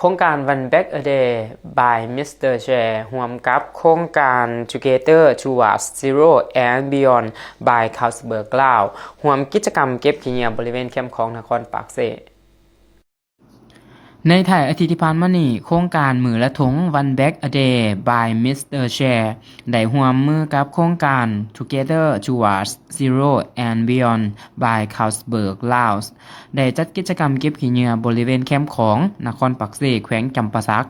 ໂຄງການ One Bag a Day by Mister Share ຮ່ວມກັບໂຄງການ Together Towards Zero and Beyond by Carlsberg ລາວ ຮ່ວມກິດຈະກຳເກັບຂີ້ເຫຍື້ອບໍລິເວນແຄມຂອງນະຄອນປາກເຊ. ໃນທ້າຍອາທິດທີ່ຜ່ານມານີ້, ໂຄງການມື້ລະຖົງ One Bag a Day by Mister Share ໄດ້ຮ່ວມມືກັບໂຄງການ Together Towards Zero and Beyond by Carlsberg ລາວ ໄດ້ຈັດກິດຈະກຳເກັບຂີ້ເຫຍື້ອບໍລິເວນແຄມຂອງນະຄອນປາກເຊ ແຂວງຈຳປາສັກ.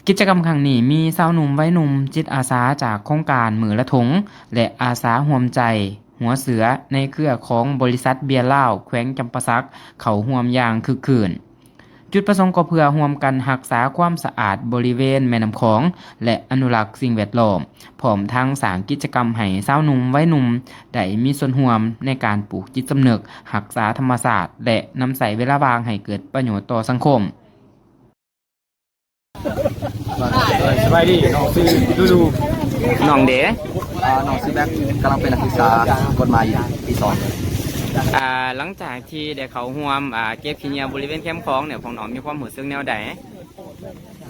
ກິດຈະກຳຄັ້ງນີ້ມີຊາວໜຸ່ມໄວໜຸ່ມຈິດອາສາຈາກໂຄງການມື້ລະຖົງ ແລະ ອາສາຮ່ວມໃຈຫົວເສືອໃນເຄືອຂອງບໍລິສັດເບຍລາວແຂວງຈຳປາສັກເຂົ້າຮ່ວມຢ່າງຄຶກຄື້ນ. ຈຸດປະສົງກໍເພື່ອຮ່ວມກັນຮັກສາຄວາມສະອາດບໍລິເວນແມ່ນ້ຳຂອງ ແລະ ອະນຸລັກສິ່ງແວດລ້ອມ, ພ້ອມທັງສ້າງກິດຈະກຳໃຫ້ຊາວໜຸ່ມໄວໜຸ່ມໄດ້ມີສ່ວນຮ່ວມໃນການປູກຈິດສຳນຶກຮັກສາທຳມະຊາດ ແລະ ນຳໃຊ້ເວລາວ່າງໃຫ້ເກີດປະໂຫຍດຕໍ່ສັງຄົມ. ສະບາຍດີ ນ້ອງຊື່ດູດູ. ນ້ອງເດ? ອ່າ ນ້ອງຊື່ແບັກ ກຳລັງເປັນນັກສຶກສາກົດໝາຍຢູ່ ປີສອງ. ອ່າ ຫຼັງຈາກທີ່ໄດ້ເຂົ້າຮ່ວມ ອ່າ ເກັບຂີ້ເຫຍື້ອບໍລິເວນແຄມຂອງນີ້ ພວກນ້ອງມີຄວາມຮູ້ສຶກແນວໃດ?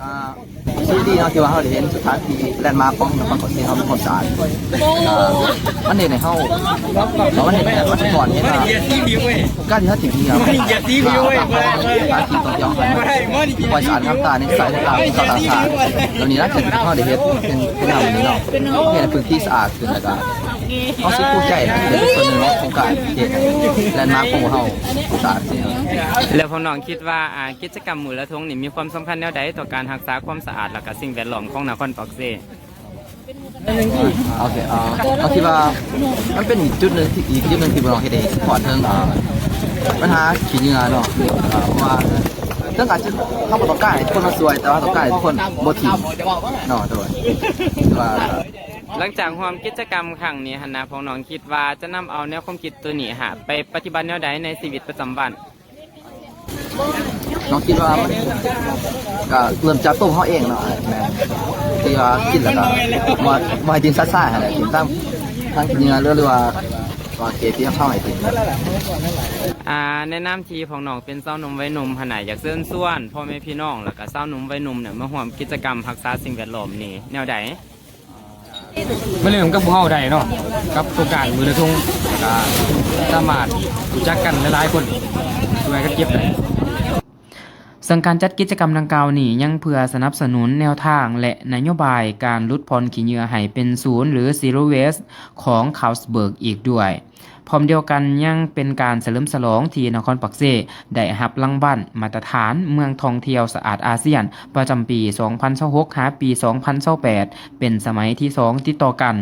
ອ່າ ຮູ້ສຶກດີເນາະ ທີ່ວ່າເຮົາໄດ້ເຫັນສະຖານທີ່ແລນມາກຂອງນະຄອນປາກເຊເຮົາ ມີຄວາມສະອາດ. ອ່າ ມັນເຮັດໃຫ້ເຮົາ ມັນເຮັດໃຫ້ ມັນສະທ້ອນໃຫ້ວ່າ ການທີ່ເຮົາຖິ້ມຂີ້ເຫຍື້ອ ມັນຈະເຮັດໃຫ້ສະຖານທີ່ທ່ອງທ່ຽວຂອງເຮົາ ມີຄວາມສະອາດງາມຕາ ໃນສາຍຕາຂອງຊາວຕ່າງຊາດ. ແລ້ວນີ້ນະ ທີ່ເຮົາໄດ້ເຮັດເປັນ ເປັນແນວນີ້ເນາະ ເຮັດໃຫ້ພື້ນທີ່ສະອາດຂຶ້ນ ແລ້ວກໍເຮົາຮູ້ສຶກພູມໃຈນະ ທີ່ໄດ້ເປັນສ່ວນໜຶ່ງຂອງການເຮັດໃຫ້ແລນມາກຂອງພວກເຮົາສະອາດຂຶ້ນ. ແລ້ວພວກນ້ອງຄິດວ່າ ອ່າ ກິດຈະກຳມື້ລະຖົງນີ້ມີຄວາມສຳຄັນແນວໃດຕໍ່ການຮັກສາຄວາມສະອາດ ແລ້ວກໍສິ່ງແວດລ້ອມຂອງນະຄອນປາກເຊ? ໂອເຄ ເອີ ເຮົາຄິດວ່າມັນເປັນອີກຈຸດໜຶ່ງທີ່ ອີກຈຸດໜຶ່ງທີ່ພວກເຮົາເຮັດໃຫ້ສະທ້ອນເຖິງ ເອີ ບັນຫາຂີ້ເຫຍື້ອເນາະ ເອີ ເພາະວ່າເຖິງອາດຈະ ເຮົາບໍ່ຕ້ອງການໃຫ້ທຸກຄົນມາຊ່ວຍ ແຕ່ວ່າເຮົາຕ້ອງການໃຫ້ທຸກຄົນບໍ່ຖິ້ມເນາະ ໂດຍ ແຕ່ວ່າ ຫຼັງຈາກຮ່ວມກິດຈະກຳຄັ້ງນີ້ຫັ້ນນະ ພວກນ້ອງຄິດວ່າຈະນຳເອົາແນວຄວາມຄິດໂຕນີ້ຫາໄປປະຕິບັດແນວໃດໃນຊີວິດປະຈຳວັນ? ນ້ອງຄິດວ່າມັນກະເລີ່ມຈາກໂຕເຮົາເອງເນາະ ແມ່ນ ທີ່ວ່າກິນແລ້ວກະບໍ່ ບໍ່ໃຫ້ຖິ້ມຊະຊາຫັ້ນແຫຼະ ຖິ້ມຕາມທາງກິນເຫຍື້ອ ຫຼືວ່າ ວ່າເກດທີ່ເຮົາໃຫ້ກິນ. ອ່າ ໃນນາມທີ່ພວກນ້ອງເປັນຊາວໜຸ່ມໄວໜຸ່ມຫັ້ນນະ ຢາກເຊີນຊວນພໍ່ແມ່ພີ່ນ້ອງ ແລ້ວກະຊາວໜຸ່ມໄວໜຸ່ມນີ້ມາຮ່ວມກິດຈະກຳຮັກສາສິ່ງແວດລ້ອມນີ້ແນວໃດ? ມາເລີ່ມກັບພວກເຮົາໄດ້ເນາະ ກັບໂຄງການມື້ລະທົງ ກະສາມາດຮູ້ຈັກກັນຫຼາຍໆຄົນ ຊ່ວຍກັນເກັບໄດ້. ເຊິ່ງການຈັດກິດຈະກຳດັ່ງກ່າວນີ້ ຍັງເພື່ອສະໜັບສະໜູນແນວທາງ ແລະ ນະໂຍບາຍການຫຼຸດຜ່ອນຂີ້ເຫຍື້ອໃຫ້ເປັນສູນ ຫຼື Zero Waste ຂອງ Carlsberg ອີກດ້ວຍ. ພ້ອມດຽວກັນຍັງເປັນການສະເຫຼີມສະຫຼອງທີ່ນະຄອນປາກເຊໄດ້ຮັບລາງວັນມາດຕະຖານເມືອງທ່ອງທ່ຽວສະອາດອາຊຽນ ປະຈຳປີສອງພັນຊາວຫົກ ຫາປີສອງພັນຊາວແປດ ເປັນສະໄໝທີສອງຕິດຕໍ່ກັນ.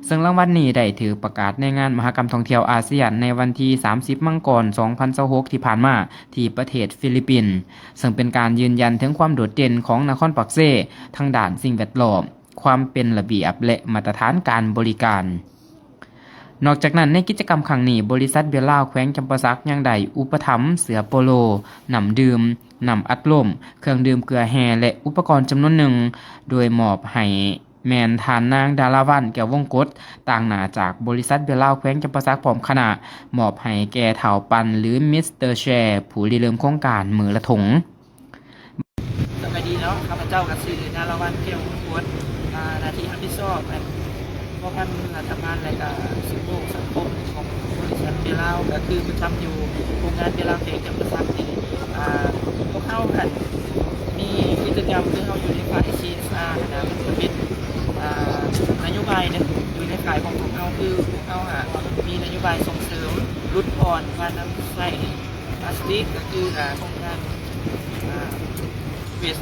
ເຊິ່ງລາງວັນນີ້ໄດ້ຖືກປະກາດໃນງານມະຫະກຳທ່ອງທ່ຽວອາຊຽນໃນວັນທີສາມສິບ ມັງກອນ ສອງພັນຊາວຫົກ ທີ່ຜ່ານມາ ທີ່ປະເທດຟີລິບປິນ, ເຊິ່ງເປັນການຢືນຢັນເຖິງຄວາມໂດດເດັ່ນຂອງນະຄອນປາກເຊທາງດ້ານສິ່ງແວດລ້ອມ, ຄວາມເປັນລະບຽບ ແລະ ມາດຕະຖານການບໍລິການ. ນອກຈາກນັ້ນ, ໃນກິດຈະກຳຄັ້ງນີ້, ບໍລິສັດເບຍລາວແຂວງຈຳປາສັກຍັງໄດ້ອຸປະຖຳເສື້ອໂປໂລ, ນ້ຳດື່ມ, ນ້ຳອັດລົມ, ເຄື່ອງດື່ມເກືອແຮ່ ແລະ ອຸປະກອນຈຳນວນໜຶ່ງ, ໂດຍມອບໃຫ້ແມ່ນທ່ານນາງ ດາລາວັນ ແກ້ວວົງກົດ, ຕາງໜ້າຈາກບໍລິສັດເບຍລາວແຂວງຈຳປາສັກ ພ້ອມຄະນະ, ມອບໃຫ້ແກ່ທ້າວປັນ ຫຼື ມິສເຕີແຊ ຜູ້ລິເລີ່ມໂຄງການມື້ລະທົງ. ສະບາຍດີເນາະ, ຂ້າພະເຈົ້າກໍຊື່ ດາລາວັນ ແກ້ວວົງກົດ, ອາ ໜ້າທີ່ຮັບຜິດຊອບ ອັນ ພົວພັນລັດຖະບານ ແລະກະສິ່ງແວດລ້ອມສັງຄົມຂອງບໍລິສັດເບຍລາວ ກໍຄືປະຈຳຢູ່ໂຮງງານເບຍລາວແຂວງຈຳປາສັກນີ້. ອາ ພວກເຮົາຫັ້ນມີກິດຈະກຳ ຄືເຮົາຢູ່ໃນຝ່າຍ ຊີເອສອາ ນະ ມັນຈະເປັນ ອາ ນະໂຍບາຍໜຶ່ງຢູ່ໃນຝ່າຍຂອງພວກເຮົາ ຄືພວກເຮົາຫາມີນະໂຍບາຍສົ່ງເສີມຫຼຸດຜ່ອນການນຳໃຊ້ ພລາສຕິກ ກໍຄື ອາ ໂຄງການ ອາ ເວສ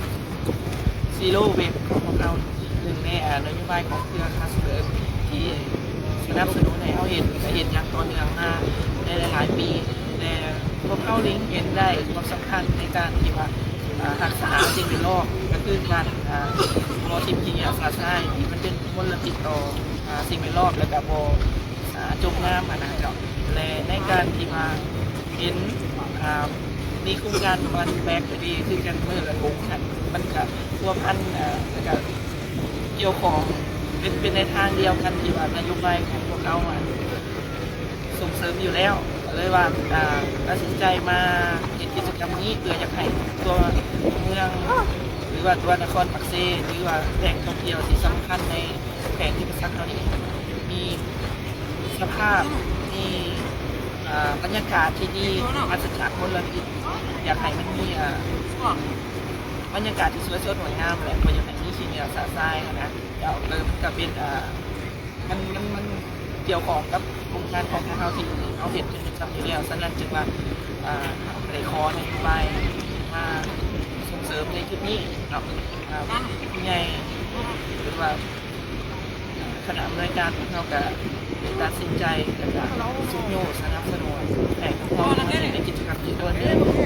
ຊີໂຣເວສ ຂອງພວກເຮົາ. ໜຶ່ງໃນ ອາ ນະໂຍບາຍຂອງເຄືອຄາສເບີກທີ່ສະໜັບສະໜູນໃຫ້ເຮົາເຮັດ ແລະ ເຮັດຢ່າງຕໍ່ເນື່ອງມາໃນຫຼາຍໆປີ, ແລະ ພວກເຮົາເລັງເຫັນໄດ້ຄວາມສຳຄັນໃນການທີ່ວ່າ ອາ ຮັກສາສິ່ງແວດລ້ອມ ກໍຄືການ ອາ ບໍ່ຖິ້ມຂີ້ເຫຍື້ອຊະຊາຍ ທີ່ມັນເປັນມົນລະພິດຕໍ່ ອາ ສິ່ງແວດລ້ອມ ແລະ ກໍບໍ່ ອາ ຈົມນ້ຳຫັ້ນນະເຈົ້າ. ແລະ ໃນການທີ່ວ່າເຫັນ ອາ ມີໂຄງການ One Bag a Day ຄືກັນມື້ລະທົງຫັ້ນ ມັນກະພົວພັນ ອາ ແລ້ວກະກ່ຽວຂ້ອງ ເປັນ ເປັນໃນທາງດຽວກັນທີ່ວ່ານະໂຍບາຍຂອງພວກເຮົາ ອາ ສົ່ງເສີມຢູ່ແລ້ວ ກໍເລີຍວ່າ ອາ ຕັດສິນໃຈມາເຮັດກິດຈະກຳນີ້ ເພື່ອຢາກໃຫ້ທົ່ວເມືອ ວ່າຕົວນະຄອນປາກເຊ ຫຼືວ່າແຫຼ່ງທ່ອງທ່ຽວທີ່ສຳຄັນໃນແຂວງຈຳປາສັກເຮົານີ້ ມີສະພາບ ມີ ເອີ່ ບັນຍາກາດທີ່ດີ ປາສະຈາກມົນລະພິດ. ຢາກໃຫ້ມັນມີ ເອີ່ ບັນຍາກາດທີ່ສວຍສົດງົດງາມ ແລະ ບໍ່ຢາກໃຫ້ມີຂີ້ເຫຍື້ອຊະຊາຍຫັ້ນນະ. ແລ້ວ ເອີ່ ມັນກໍເປັນ ເອີ່ ມັນ ມັນ ມັນກ່ຽວຂ້ອງກັບໂຄງການຂອງພວກເຮົາທີ່ເຮົາເຮັດເປັນປະຈຳຢູ່ແລ້ວ. ສະນັ້ນຈຶ່ງວ່າ ເອີ່ ໄດ້ຂໍນະໂຍບາຍມາສົ່ງເສີມໃນຈຸດນີ້ເນາະ. ເອີ່ ຜູ້ໃຫຍ່ ຫຼືວ່າຄະນະອຳນວຍການຂອງເຮົາກໍໄດ້ຕັດສິນໃຈ ແລ້ວກໍຊຸກຍູ້ສະໜັບສະໜູນໃຫ້ພວກເຮົາໄດ້ເຮັດກິດຈະກຳທີ່ເອີ້ນ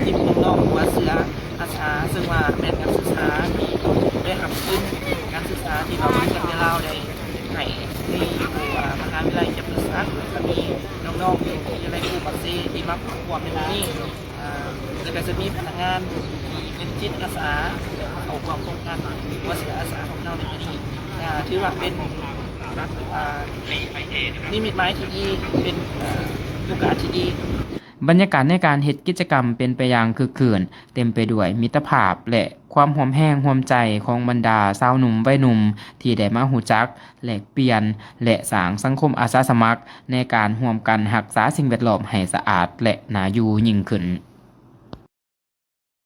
ທີມນ້ອງໆຫົວເສືອອາສາ ເຊິ່ງວ່າແມ່ນນັກສຶກສາທີ່ໄດ້ຮັບທຶນການສຶກສາທີ່ວ່າບໍລິສັດແບລາວໄດ້ ໃຫ້ທີ່ຢູ່ ອ່າ ມະຫາວິທະຍາໄລຈຳປາສັກ ແລ້ວກໍມີນ້ອງໆຢູ່ວິທະຍາໄລຄູປາກເຊທີ່ມາຮ່ວມໃນມື້ນີ້ ອ່າ ແລ້ວກໍຈະມີພະນັກງານທີ່ເປັນຈິດອາສາເຂົ້າຮ່ວມໂຄງການຫົວເສືອອາສາຂອງເຮົາໃນມື້ນີ້ ກໍຖືວ່າເປັນ ອ່າ ນິມິດໝາຍທີ່ດີ ເປັນ ເອີ່ ໂອກາດທີ່ດີ. ບັນຍາກາດໃນການເຮັດກິດຈະກຳເປັນໄປຢ່າງຄຶກຄື້ນ, ເຕັມໄປດ້ວຍມິດຕະພາບ ແລະ ຄວາມຮ່ວມແຮງຮ່ວມໃຈຂອງບັນດາຊາວໜຸ່ມໄວໜຸ່ມ ທີ່ໄດ້ມາຮູ້ຈັກ, ແລກປ່ຽນ ແລະ ສ້າງສັງຄົມອາສາສະໝັກໃນການຮ່ວມກັນຮັກສາສິ່ງແວດລ້ອມໃຫ້ສະອາດ ແລະ ໜ້າຢູ່ຍິ່ງຂຶ້ນ.